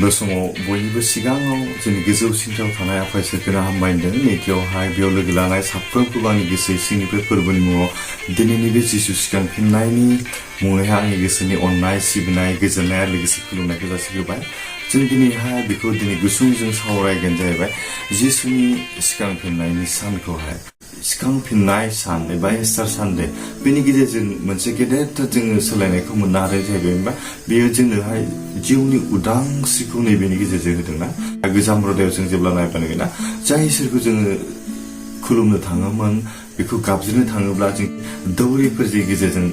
그 समाव बयनिबो सिगाङाव जोंनि गोजौसिनथाराव थानाय आफा इसोरखौनो हामबायदों। नैथियावहाय बेयाव लोगो लानाय साफ्रोमखौबो आंनि गोसो सिंनिफ्राय फोरबोनि मुङाव दिनैनि बे जिसु सिखांफिननायनि मुङैहाय आंनि गोसोनि अननाय, सिबिनाय, गोजोननाय आरो लोगोसे खुलुमनायखौ जासिहोबाय। जों दिनैहाय बेखौ गुसुं जों सावरायगोन जाहैबाय जिसुनि सिखांफिननायनि सानखौहाय। सिखांफिननाय सान एबा इस्टार सानडे, बेनि गेजेरजों मोनसे गेदेरथार जोङो सोलायनायखौ मोननो हादों जाहैबाय। होनबा बेयो जोंनोहाय जिउनि उदांस्रिखौ नैबेनि गेजेरजों होदोंना। गोजाम रदायाव जों जेब्ला नायब्ला नुयोना, जाय इसोरखौ जोङो खुलुमनो थाङोमोन, बेखौ गाबज्रिनो थाङोब्ला जों दौरिफोरनि गेजेरजों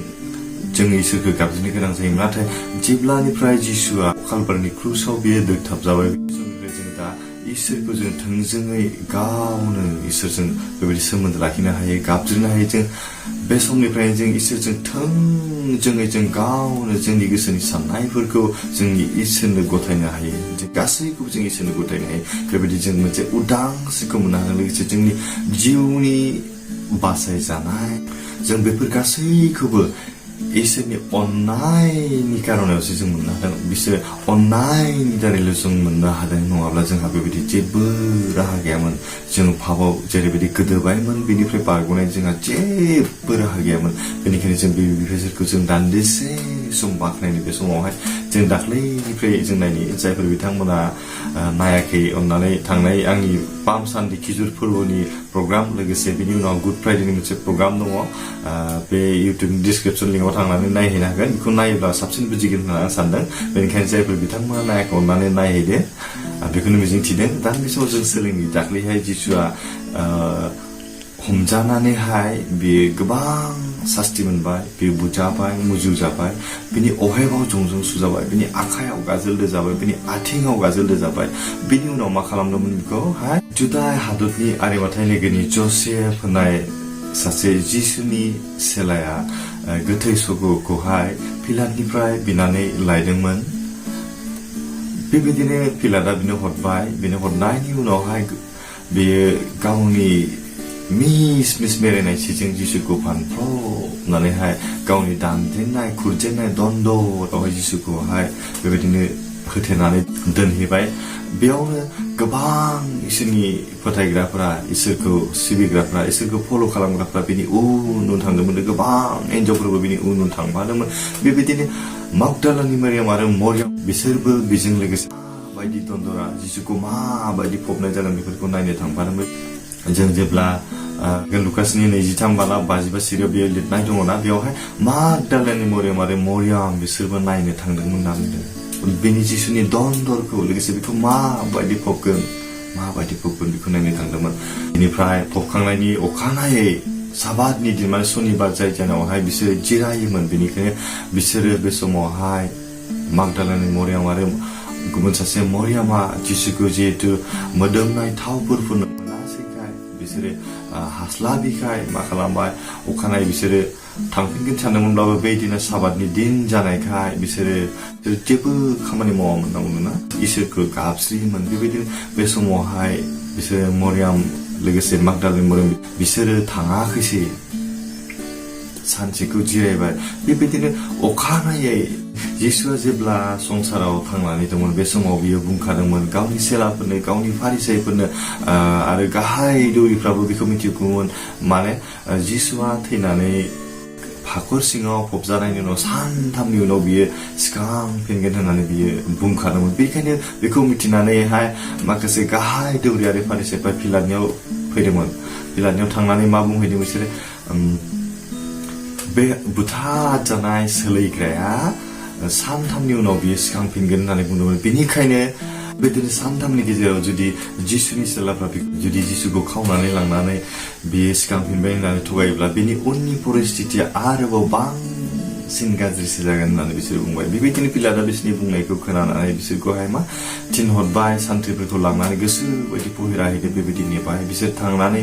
जोङो इसोरखौ गाबज्रिनो गोनां जायोमोन। नाथाय जेब्लानिफ्राय जिसुआ कालभारिनि क्रुसाव बियो दोगथाबजाबाय, बे समनिफ्राय जों दा इसोरखौ जों थोंजोङै गावनो इसोरजों बेबायदि सोमोन्दो लाखिनो हायो, गाबज्रिनो हायो। जों बे समनिफ्रायनो जों इसोरजों थोंजोङै जों गावनो जोंनि गोसोनि साननायफोरखौ जोंनि इसोरनो गथायनो हायो। जों गासैखौबो जों इसोरनो गथायनो हायो। बेबायदि जों मोनसे उदांस्रिखौ मोननो हादों। लोगोसे जोंनि जिउनि बासायजानाय, जों बेफोर गासैखौबो इसोरनि अननायनि कारणावसो जों मोननो हादों। बिसोर अननायनि दारैल' जों मोननो हादों, नङाब्ला जोंहा बेबायदि जेबो राहा गैयामोन। जों पापाव जेरैबायदि गोदोबायमोन, बेनिफ्राय बारग'नाय जोंहा जेबो राहा गैयामोन। बेनिखायनो जों बे बिफोरखौ जों दान्दिसे सम बाख्नायनि बे समावहाय जों दाख्लैनिफ्राय जों नायनि जायफोर बिथांमोना नायाखै, अननानै थांनाय आंनि पाम सानडे खिजुर फोरबोनि प्रग्राम, लोगोसे बिनि उनाव गुड फ्राइडेनि मोनसे प्रग्राम दङ। बे इउटुबनि डिसक्रिपसन लिंकआव थांनानै नायहैनो हागोन। बेखौ नायोब्ला साबसिन बुजिगोन होननानै आं सानदों। बेनिखायनो जायफोर बिथांमोना नायाखै, अननानै नायहैदो, बेखौनो मिजिंथिदों। दा बे समाव जों सोलोंनि दाख्लैहाय जिसुआ हमजानानैहाय बियो गोबां सास्ति मोनबाय, बियो बुजाबाय, मुजुजाबाय, बिनि अहेबाव जंजों सुजाबाय, बिनि आखायाव गाजोलदो जाबाय, बिनि आथिङाव गाजोलदो जाबाय। बिनि उनाव मा खालामदोंमोन बेखौहाय? जुदाय हादरनि आरिमाथाय नोगोरनि जसेफ होननाय सासे जिसुनि सेलाया गोथै सगुखौहाय पिलातनिफ्राय बिनानै लायदोंमोन। बेबायदिनो पिलातआ बिनो हरबाय। बिनो हरनायनि उनावहाय बेयो गावनि मिस बेरायनाय सिजों जिसुखौ फानफ्रबनानैहाय गावनि दानजेननाय, खुरजेननाय दन्दरावहाय जिसुखौहाय बेबायदिनो होथेनानै दोनहैबाय। बेयावनो गोबां इसोरनि फोथायग्राफोरा, इसोरखौ सिबिग्राफोरा, इसोरखौ फल' खालामग्राफोरा बिनि उन उन थांदोंमोन। गोबां एन्जरफोरबो बिनि उन उन थांफादोंमोन। बेबायदिनो मागदालानि मारियाम आरो मरियाम, बिसोरबो बेजों लोगोसे माबायदि दन्दरा जिसुखौ माबायदि फबनाय जागोन बेफोरखौ नायनो थांफादोंमोन। जों जेब्ला लुकासनि 23:52 सिरियाव बेयो लिरनाय दङना, बेवहाय मागदालानि मरियाम आरो मरियाम बिसोरबो नायनो थांदोंमोन होनना बुंदों। बेनि जिसुनि दन्दरखौ, लोगोसे बेखौ माबायदि फबगोन बेखौ नायनो थांदोंमोन। बेनिफ्राय फबखांनायनि अखानायै साबातनि दिन, माने सनिबार, जाय दिनावहाय बिसोरो जिरायोमोन, बेनिखायनो बिसोरो बे समावहाय मागदालानि मरियाम आरो गुबुन सासे मरियामा जिसुखौ जिहेतु मोदोमनाय थावफोर फुननो मोनासैखाय, बिसोरो हास्लाबिखाय मा खालामबाय, अखानायै बिसोरो थांफिनगोन सानदोंमोनब्लाबो बै दिना साबातनि दिन जानायखाय बिसोरो जेबो खामानि मावामोन होनना बुङोना, इसोरखौ गाबज्रियोमोन। बेबायदिनो बे समावहाय बिसोरो मरियाम लोगोसे मागदालानि मरियाम बिसोरो थाङाखैसै, सानसेखौ जिरायबाय। बेबायदिनो अखानायै जिसुआ जेब्ला संसाराव थांनानै दंमोन, बे समाव बियो बुंखादोंमोन गावनि सेलाफोरनो, गावनि फारिसाइफोरनो आरो गाहाय दौरिफ्राबो बेखौ मिथिगौमोन। माने जिसुआ थैनानै हाखर सिङाव फबजानायनि उनाव सानथामनि उनाव बियो सिखांफिनगोन होननानै बियो बुंखादोंमोन। बेखायनो बेखौ मिथिनानैहाय माखासे गाहाय दौरि आरो फारिसाइफ्रा पिलातनियाव फैदोंमोन। पिलातनियाव थांनानै मा बुंहैदों बिसोरो? बे बुथारजानाय सोलैग्राया सानथामनि उनाव बियो सिखांफिनगोन होननानै बुंदोंमोन। बेनिखायनो बेदिनो सानथामनि गेजेराव जुदि जिसुनि सेलाफ्रा जुदि जिसुखौ खावनानै लांनानै बियो सिखांफिनबाय होननानै थगायोब्ला, बेनि उननि परिस्थितिया आरोबाव बांसिन गाज्रिसो जागोन होननानै बिसोर बुंबाय। बेबायदिनो पिलातआ बिसोरनि बुंनायखौ खोनानानै बिसोरखौहाय थिनहरबाय, सान्थ्रिफोरखौ लांनानै गोसो बायदि पहरा हैदो, बेबायदि नेबाय। बिसोर थांनानै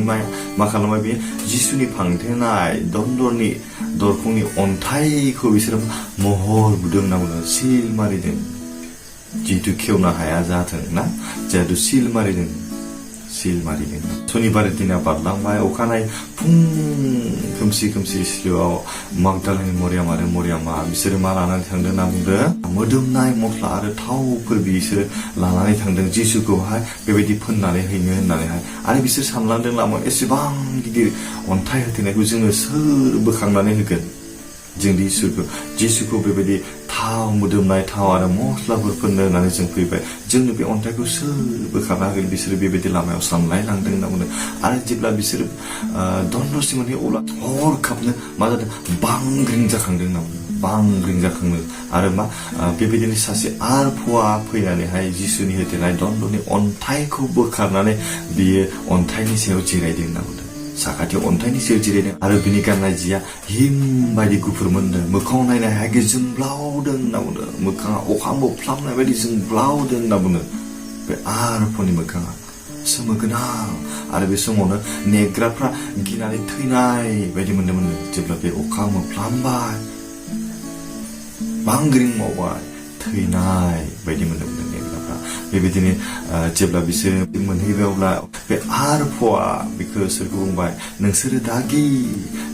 मा खालामबाय, बे जिसुनि फांथेनाय दन्दरनि दरखंनि अन्थाइखौ बिसोरो महर बुदों होनना बुंदों, सिल मारिदों, जिहेतु खेवनो हाया जाथों ना, जिहेतु सिल मारिदों। सिल मारिदों सनिबार दिना बारलांबाय अखानायै फुं खोमसि सिलिआव मागदालेनि मरियामा बिसोरो मा लानानै थांदों होनना बुंदों मोदोमनाय मस्ला आरो थावफोर बिसोरो लानानै थांदों जिसुखौहाय बेबायदि फोननानै हैनो होननानैहाय आरो बिसोर सानलांदों लामायाव एसेबां गिदिर अन्थाइ होथेनायखौ जोङो सोर बोखांनानै होगोन जों जिसुखौ बेबायदि थाव मोदोमनाय थाव आरो मस्लाफोर फोननो होननानै जों फैबाय जोंनो बे अन्थाइखौ सोर बोखारना होगोन बिसोरो बेबायदि लामायाव सानलायलांदों होनना बुंदों आरो जेब्ला बिसोरो दन्दरसिम मोनहैयो अब्ला हरखाबनो मा जादों बांग्रिं जाखांदों होनना बुंदों बांग्रिं जाखांनो आरो मा बेबायदिनो सासे आरफवा फैनानैहाय जिसुनि होथेनाय दन्दरनि अन्थाइखौ बोखारनानै बियो अन्थाइनि सायाव जिरायदों होनना बुंदों साखाथियाव अन्थाइनि सायाव जिरायदों आरो बिनि गाननाय जिया हिम बायदि गुफुर मोनदों मोखाङाव नायनाय हायगे जोंब्लावदों होनना बुंदों मोखाङा अखा मोफ्लामनाय बायदि जोंब्लावदों होनना बुंदों बे आरफनि मोखाङा सोमोगोनां आरो बे समावनो नेग्राफ्रा गिनानै थैनाय बायदि मोनदोंमोन जेब्ला बे अखा मोफ्लामबाय बांग्रिं मावबाय थैनाय बायदि मोनदोंमोन नेग्राफ्रा बेबायदिनो जेब्ला बिसोर मोनहैबाय अब्ला बे आरफवा बिखौ सोरखौ बुंबाय नोंसोरो दागि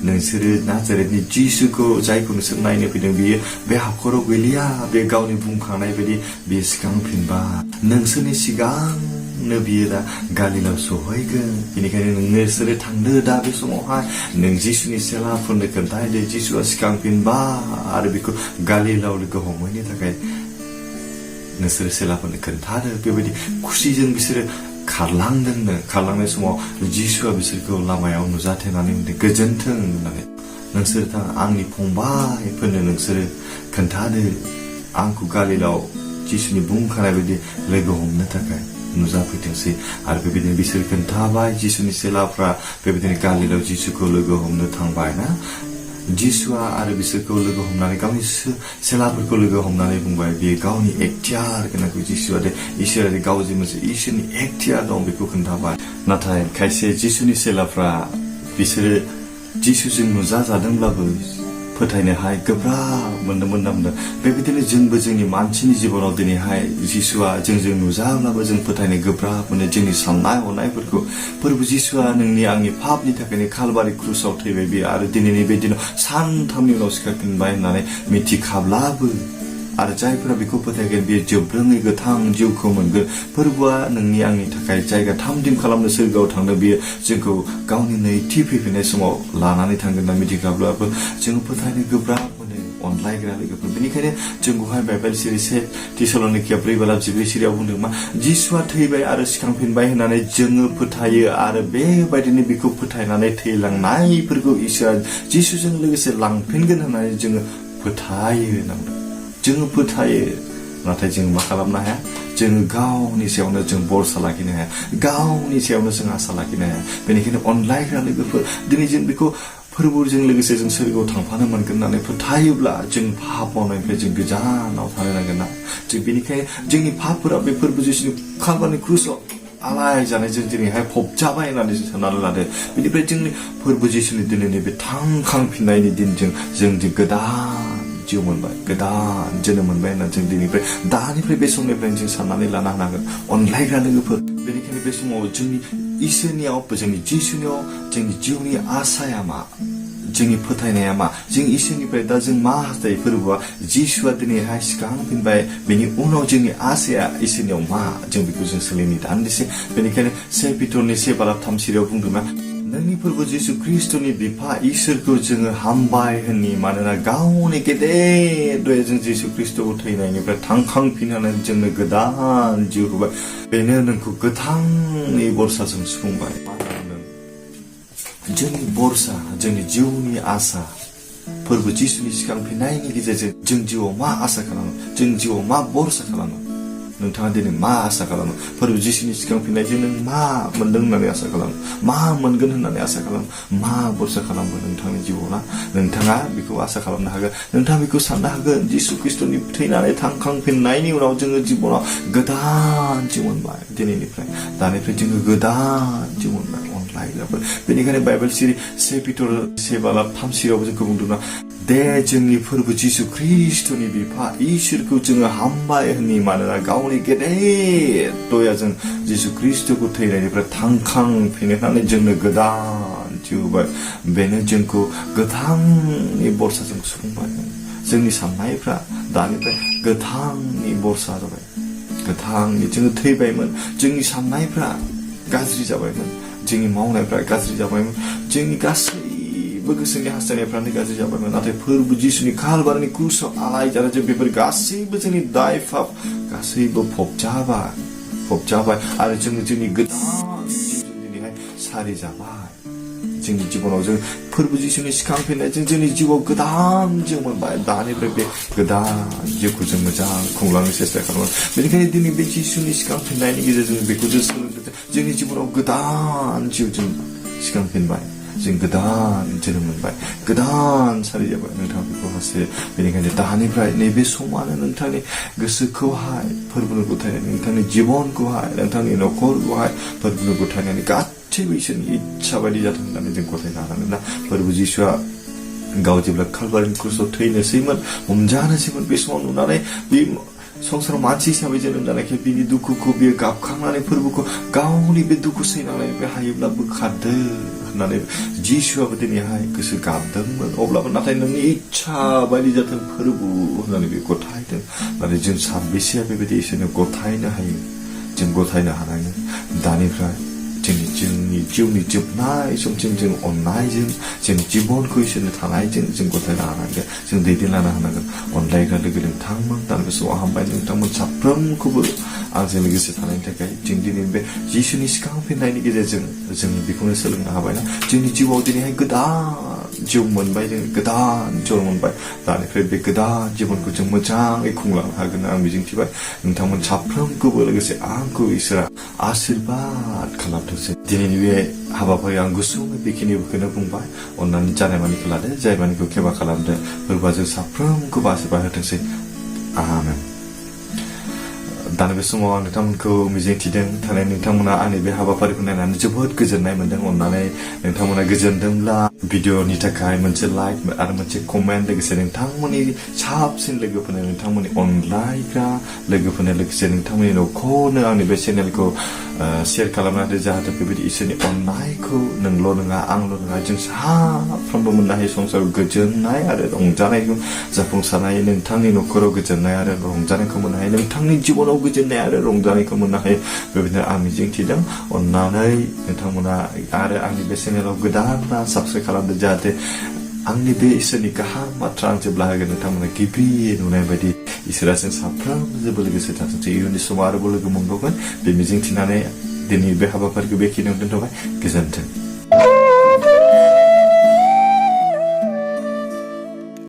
नोंसोरो नाजारेथनि जिसुखौ जायखौ नोंसोर नायनो फैदों बियो बे हाखराव गैलिया बे गावनि बुंखांनाय बायदि बियो सिगांफिनबाय नोंसोरनि सिगांनो बियो दा गालिलाव सहैगोन बेनिखायनो नोंसोरो थांदो दा बे समावहाय नों जिसुनि सेलाफोरनो खोन्थाहैदो जिसुआ सिगांफिनबाय आरो बेखौ गालिलाव लोगो हमहैनो थाखाय नोंसोर सेलाफोरनो खोन्थादो बेबायदि खुसिजों बिसोरो खारलांनाय समाव जिसुआ बिसोरखौ लामायाव नुजाथेनानै बुंदों गोजोन्थों होननानै नोंसोर आंनि फंबायफोरनो नोंसोरो खोन्थादो आंखौ गालिलाव जिसुनि बुंखानाय बायदि लोगो हमनो थाखाय नुजाफैथोंसै आरो बेबायदिनो बिसोर खोन्थाबाय जिसुनि सेलाफ्रा बेबायदिनो गालिलाव जिसुखौ लोगो हमनो थांबाय ना जिसुआ आरो बिसोरखौ लोगो हमनानै गावनि सेलाफोरखौ लोगो हमनानै बुंबाय बेयो गावनि एखथियार गोनांखौ जिसुआ दे इसोरारि गावजों मोनसे इसोरनि एखथियार दं बेखौ खोन्थाबाय नाथाय खायसे जिसुनि सेलाफ्रा बिसोरो जिसुजों नुजाजादोंब्लाबो फोथायनोहाय गोब्राब मोनदोंमोन होनना बुंदों बेबायदिनो जोंबो जोंनि मानसिनि जिबनाव दिनैहाय जिसुआ जोंजों नुजाब्लाबो जों फोथायनो गोब्राब मोनो जोंनि साननाय हनायफोरखौ फोरबो जिसुआ नोंनि आंनि पापनि थाखायनो खालबारि क्रुसाव थैबाय बे आरो दिनैनि बे दिनाव सानथामनि उनाव सिखारफिनबाय होननानै मिथिखाब्लाबो आरो जायफोरा बेखौ फोथायगोन बेयो जोबरोङै गोथां जिउखौ मोनगोन फोरबोआ नोंनि आंनि थाखाय जायगा थामथिम खालामनो सोरगोआव थांनो बियो जोंखौ गावनि नैथि फैफिननाय समाव लानानै थांगोन होनना मिथिखाब्लाबो जों फोथायनो गोब्राब मोनो अनलायग्रा लोगोफोर बेनिखायनो जोंखौहाय बाइबेल सिरि 1 थिसलनिकिया 4:14 सिरियाव बुंदों मा जिसुआ थैबाय आरो सिखांफिनबाय होननानै जोङो फोथायो आरो बेबायदिनो बेखौ फोथायनानै थैलांनायफोरखौ इसोरा जिसुजों लोगोसे लांफिनगोन होननानै जोङो फोथायो होनना बुंदों जोङो फोथायो नाथाय जों मा खालामनो हाया जोङो गावनि सायावनो जों भरसा लाखिनो हाया गावनि सायावनो जों आसा लाखिनो हाया बेनिखायनो अनलायग्रा लोगोफोर दिनै जों बेखौ फोरबोजों लोगोसे जों सोरगोआव थांफानो मोनगोन होननानै फोथायोब्ला जों पाप मावनायनिफ्राय जों गोजानाव थानो नांगोन ना जों बेनिखायनो जोंनि पापफोरा बे फोरबो जिसुनि खालबारनि क्रुसाव आलाय जानायजों दिनैहाय फबजाबाय होननानै जों साननानै लादो बेनिफ्राय जोंनि फोरबो जिसुनि दिनैनि बे थांखांफिननायनि दिनजों जों गोदान जिउ मोनबाय गोदान जोनोम मोनबाय होननानै जों दिनैनिफ्राय दानिफ्राय बे समनिफ्रायनो जों साननानै लानो हानांगोन अनलायग्रा लोगोफोर बेनिखायनो बे समाव जोंनि इसोरनियाव जोंनि जिसुनियाव जोंनि जिउनि आसाया मा जोंनि फोथायनाया मा जों इसोरनिफ्राय दा जों मा हास्थायो फोरबोआ जिसुआ दिनैहाय सिगांफिनबाय बेनि उनाव जोंनि आसाया इसोरनियाव मा जों बेखौ जों सोलिनो दान्दिसे बेनिखायनो 1 पिटरनि 1:3 सिरियाव बुंदोंना नोंनि फोरबो जिसु ख्रिस्टनि बिफा इसोरखौ जोङो हामबाय होननि मानोना गावनि गेदेर दयाजों जिसु ख्रिस्टखौ थैनायनिफ्राय थांखांफिननानै जोंनो गोदान जिउ होबाय बेनो नोंखौ गोथाङै बरसाजों सुफुंबाय जोंनि बरसा जोंनि जिउनि आसा फोरबो जिसुनि सिगांफिननायनि गेजेरजों जों जिउआव मा आसा खालामो जों जिउआव मा बरसा खालामो नोंथाङा दिनै मा आसा खालामो फोरबो जिसुनि सिगांफिननायजों नों मा मोनदों होननानै आसा खालामो मा मोनगोन होननानै आसा खालामो मा बरसा खालामो नोंथांनि जिउआव ना नोंथाङा बेखौ आसा खालामनो हागोन नोंथाङा बेखौ साननो हागोन जिसु ख्रिस्टनि थैनानै थांखांफिननायनि उनाव जोङो जिबनाव गोदान जिउ मोनबाय दिनैनिफ्राय दानिफ्राय जोङो गोदान जिउ मोनबाय अनलायग्राफोर बेनिखायनो बाइबेल सिरि 1 पिटर 1:3 सिरियावबो जोंखौ बुंदोंना जोंनि फोरबो जिसु ख्रिस्टनि बिफा इसोरखौ जोङो हामबाय होननि मानोना गावनि गेदेर दयाजों जिसु ख्रिस्टखौ थैनायनिफ्राय थांखांफिननानै जोंनो गोदान जिउ होबाय बेनो जोंखौ गोथांनि बरसाजों सुफुंबाय जोंनि साननायफ्रा दानिफ्राय गोथांनि बरसा जाबाय गोथांनि जोङो थैबायमोन जोंनि साननायफ्रा गाज्रि जाबायमोन जोंनि मावनायफ्रा गाज्रि जाबायमोन जोंनि गासैबो गोसोनि हास्थायनायफ्रानो गाज्रि जाबायमोन नाथाय फोरबो जिसुनि कालभारिनि क्रुसाव आलायजानाय जों बेफोर गासैबो जोंनि दाय पाप गासैबो फबजाबाय आरो जोङो जोंनि गोदान जिउजों दिनैहाय सारि जाबाय जोंनि जिबनाव जों फोरबो जिसुनि सिखांफिननायजों जोंनि जिउआव गोदान जिउ मोनबाय दानिफ्राय बे गोदान जिउखौ जों मोजां खुंलांनो सेस्था खालामो बेनिखायनो दिनै बे जिसुनि सिखांफिननायनि गेजेरजों बेखौ जों सोलोंदों जोंनि जिबनाव गोदान जिउजों सिखांफिनबाय जों गोदान जोनोम मोनबाय गोदान सारि जाबाय नोंथाङा बेखौ हासे बेनिखायनो दानिफ्राय नैबे समानो नोंथांनि गोसोखौहाय फोरबोनो गथायनानै नोंथांनि जिबनखौहाय नोंथांनि न'खरखौहाय फोरबोनो गथायनानै गासैबो इसोरनि इच्छा बायदि जाथों होननानै जों गथायनो हानांगोन ना फोरबो जिसुआ गाव जेब्ला कालभारिनि क्रुसाव थैनोसैमोन हमजानोसैमोन बे समाव नुनानै बे संसाराव मानसि हिसाबै जोनोम जानायखाय बिनि दुखुखौ बियो गाबखांनानै फोरबोखौ गावनि बे दुखु सैनांनायनिफ्राय हायोब्ला बोखारदो होननानै जिसुआबो दिनैहाय गोसो गाबदोंमोन अब्लाबो नाथाय नोंनि इच्छा बायदि जाथों फोरबो होननानै बे गथायदों नाथाय जों साबेसेया बेबायदि इसोरनो गथायनो हायो जों गथायनो हानांगोन दानिफ्राय जोंनि जिउनि जोबनाय समसिम जों अननायजों जों जिबनखौ इसोरनो थानायजों जों गथायनो हानांगोन जों दैदेनलांनो हानांगोन अनलायग्रा लोगो नोंथांमोन दानि गोसोआव हामबाय नोंथांमोन साफ्रोमखौबो आंजों लोगोसे थानायनि थाखाय जों दिनै बे जिसुनि सिखांफिननायनि गेजेरजों जों बेखौनो सोलोंनो हाबायना जोंनि जिउआव दिनैहाय गोदान जिउ मोनबाय जों गोदान जिउ मोनबाय दानिफ्राय बे गोदान जिबनखौ जों मोजाङै खुंलांनो हागोन आं मिजिंथिबाय नोंथांमोन साफ्रोमखौबो लोगोसे आंखौ इसोरा आशीर्बाद खालामथोंसै दिनैनि बे हाबाफारियाव आं गुसुङै बेखिनिखौनो बुंबाय अननानै जानाय मानिखौ लादो जाय मानिखौ खेबा खालामदो फोरबोआ जों साफ्रोमखौबो आशीर्बाद होथोंसै आमेन दानि बे समाव आं नोंथांमोनखौ मिजिंथिदों थारैनो नोंथांमोना आंनि बे हाबाफारिखौ नायनानै जोबोद गोजोननाय मोनदों अननानै नोंथांमोना गोजोनदोंब्ला भिडिअनि थाखाय मोनसे लाइक आरो मोनसे कमेन्ट लोगोसे नोंथांमोननि साबसिन लोगोफोरनो नोंथांमोननि अनलायग्रा लोगोफोरनो लोगोसे नोंथांमोननि न'खरनो आंनि बे चेनेलखौ शेयार खालामनानै जाहाथे बेबायदि इसोरनि अननायखौ नोंल' नङा आंल' नङा जों साफ्रोमबो मोननो हायो संसाराव गोजोननाय आरो रंजानायखौ जाफुंसारनाय नोंथांनि न'खराव गोजोननाय आरो रंजानायखौ मोननो हायो नोंथांनि जिबनाव गोजोननाय आरो रंजानायखौ मोननो हायो बेबायदिनो आं मिजिंथिदों अननानै नोंथांमोना आरो आंनि बे चेनेलाव गोदानबा साबस्क्राइब खालामदो जाहाथे आंनि बे इसोरनि गाहाम बाथ्रा आं जेब्ला होगोन नोंथांमोना गिबि नुनाय बायदि इसोरा जों साफ्रोमजोंबो लोगोसे थाथोंसै इयुननि समाव आरोबाव लोगो मोनबावगोन बे मिजिंथिनानै दिनै बे हाबाफारिखौ बेखिनियावनो दोनथ'बाय गोजोन्थों